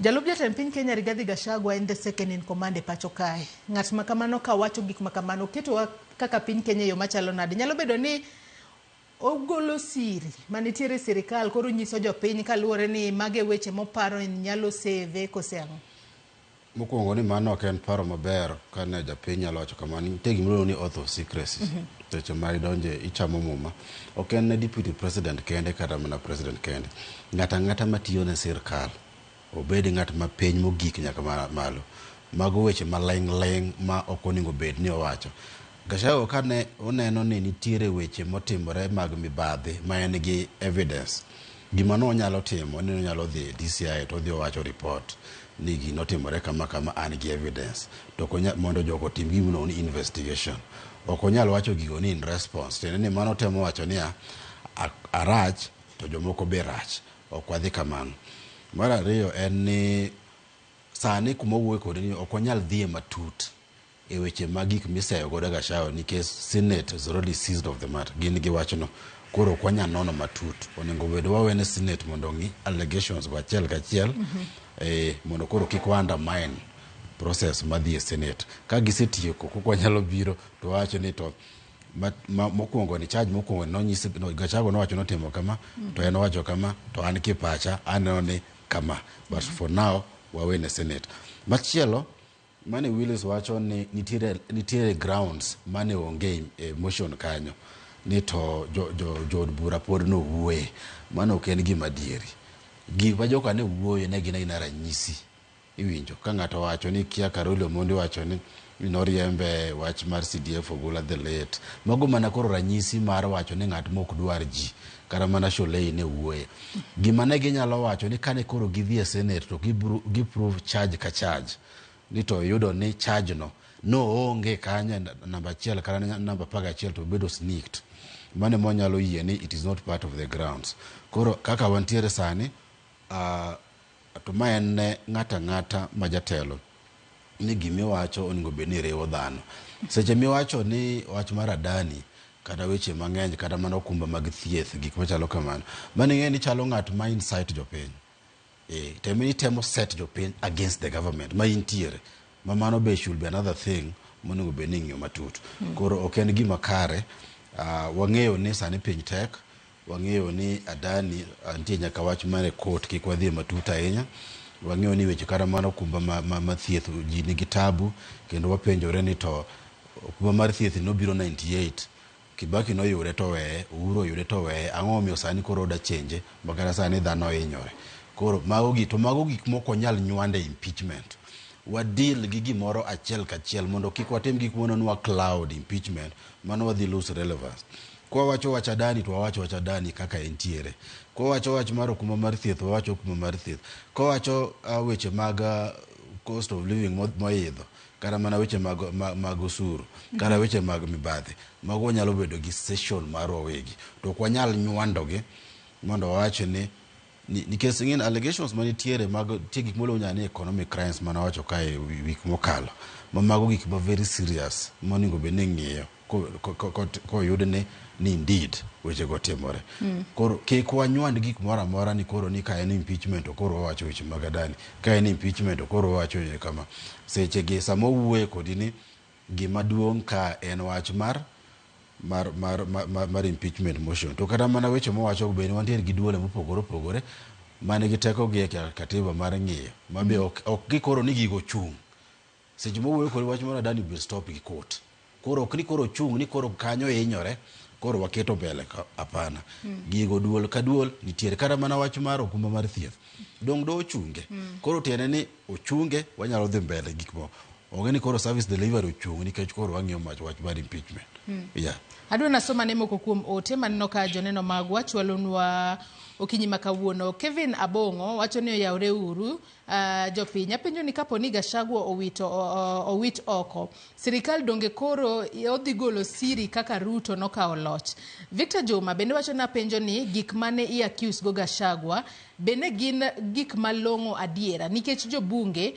Jalup jatend piny Kenya Rigathi Gachagua en the second in command e pacho kae. Ng'at ma kamano ka wacho gik ma kamano ketowa kaka piny Kenya e yo machalo nade? Nyalo bedo ni ogolo siri manitiere e sirikal koro nyiso jopiny kaluwore ni mage weche moparo ni nyalo save kose ang'o? Mokwongo ni mano ok en paro maber kane japiny nyalo wacho kamano. Nitie gima iluongo ni oath of secrecy. Seche ma idonje ichamo muma. Ok en ne deputy president kende kata mana president kende. Ng'ato ang'ata matiyo ne sirkal, obed ng'at ma piny mogik nyaka malo. Mago weche maling' ling' ma ok onego bed ni owacho. Gachagua kane oneno ni nitiere weche motimore mag mibadhi ma en gi evidence, gima nonyalo timo ni nonyalo dhi e DCI to odhi owacho report ni gino otimore kama kama an gi evidence to ok onya, mondo jogo otim gima iluongo ni investigation. Ok onyal wacho gigo ni in response. Tiende ni mano temo wacho niya, arach to jomoko be rach. Ok wadhi kamano. Mar ariyo en ni sani kuma wawuoye kodi ni ok wanyal dhiye matut e weche mag gik miseyo godo Gachagua nikech Senate is already seized of the matter. Gin gi wachno. Koro ok wanyal nono matut. Onego bed wawene Senate mondo ong'i allegations go achiel kachiel mondo koro kik wa undermine process madhi e Senate. Ka gisetieko kok wanyalo biro to wawacho ni to mokwongo ni charge mokwongo nonyis no, Gachagua nowacho notimo kama to en owacho kama to an kipacha aneno ni kama, but for now wawene Senate. Machielo mane Willis wacho ni nitiere grounds mane onge e motion kanyo ni to jood bura pod nowuoye. Mano ok en gima adieri. Gik ma joka ne wuoye ne gin agina ranyisi. Iwinjo ka ng'ato wacho ni kia Karoli Omondi wacho ni noriembe wach mar CDF Ogola the late. Mago mana koro ranyisi mar wacho ni ng'at mok dwar ji. Kata mana Sholei ne wuoye. Gima ne ginyalo wacho ni kane koro gidhi e Senate to gi prove charge ka charge. Ni to yudo ni charge no noonge kanyo namba 1 kata namba 11 to obedo sneaked. Mano ema wanyalo yie ni it is not part of the grounds. Koro kaka wantiere sani, to ma en ne ng'ato ang'ata ma jatelo ni gimiwacho onego bed ni riwo dhano. Seche miwacho ni wach mar Adani kata weche mang'eny kata mana okumba mag thieth gik machalo kamano, mano ing'e ni chalo ng'at ma incite jopiny. Temo itemo set jopiny against the government ma intiere. Ma mano be should be another thing monego bed ni ing'iyo matut. Koro ok en gima kare. Wang'eyo ni sani piny tek. Wang'eyo ni Adani nitie nyaka wach mar e court kik wadhi matut ahinya. Wang'eyo ni weche kata mana okumba ma thieth ji nigi tabu kendo wapenjore ni to okumba mar thieth nobiro 98 Kibaki noyude to oweye, Uhuru oyude to oweye, ang'o momiyo sani koro oda chenje ma kata sani dhano hinyore. Koro mago gi to mago gik mok wanyal nywande impeachment. Wa deal gi gimoro achiel kachiel mondo kik watim gik mononwa cloud impeachment, mano wadhi lose relevance. Kwa wacho wach Adani to wawacho wach Adani kaka entiere. Kwa wacho wach mar okumba mar thieth wawacho okumba mar thieth. Kwa wacho weche mag cost of living moidho kata mana weche mag osuru kata weche mag mibadhi, mago wanyalo bedo gi session mar wawegi to ok wanyal nywandogi mondo wawach ni nikech ing'e ni allegations manitiere mag nitie gik miluongo ni economic crimes mane awacho kae wik mokalo ma mago gik ma very serious monego bed ni ing'iyo koyud ni indeed wechego timore. Koro kik wanywand gik moro amora ni koro ni ka en impeachment to koro wawacho weche mag Adani, ka en impeachment to koro wawacho weche kama. Seche gi sama wawuoye kodi ni gima duong' ka en wach mar impeachment motion. To kata mana weche mowacho bende wantiere gi duole mopogore opogore mane gi teko gi e katiba mar ng'iyo ma be ok gikoro ni gigo chung'. Seche mowuoyo kod wach mar Adani be stop gi court. Koro ok ni koro chung' ni koro kanyo hinyore koro waketo mbele hapana. Gigo duol ka duol nitiere kata mana wach mar okumba mar thieth. Dong' do ochunge. Koro tiende ni ochunge wanyalo dhi mbele gik moko. Onge ni koro service delivery ochung' nikech koro wang'iyo wach mar impeachment. Yeah. Adwa nasoma ne moko kuom ote maneno ka joneno magwa chwalonwa okinyi ma kawuono. Kevin Abong'o wacho ni oyawre uru jopiny. Apenjo ni kapo ni Gachagua owit oko, sirikal donge koro odhi golo siri kaka Ruto nokawo loch. Victor Juma bende wacho ni apenjo ni gik mane i accuse go Gachagua bende gin gik malong'o adiera nikech jobunge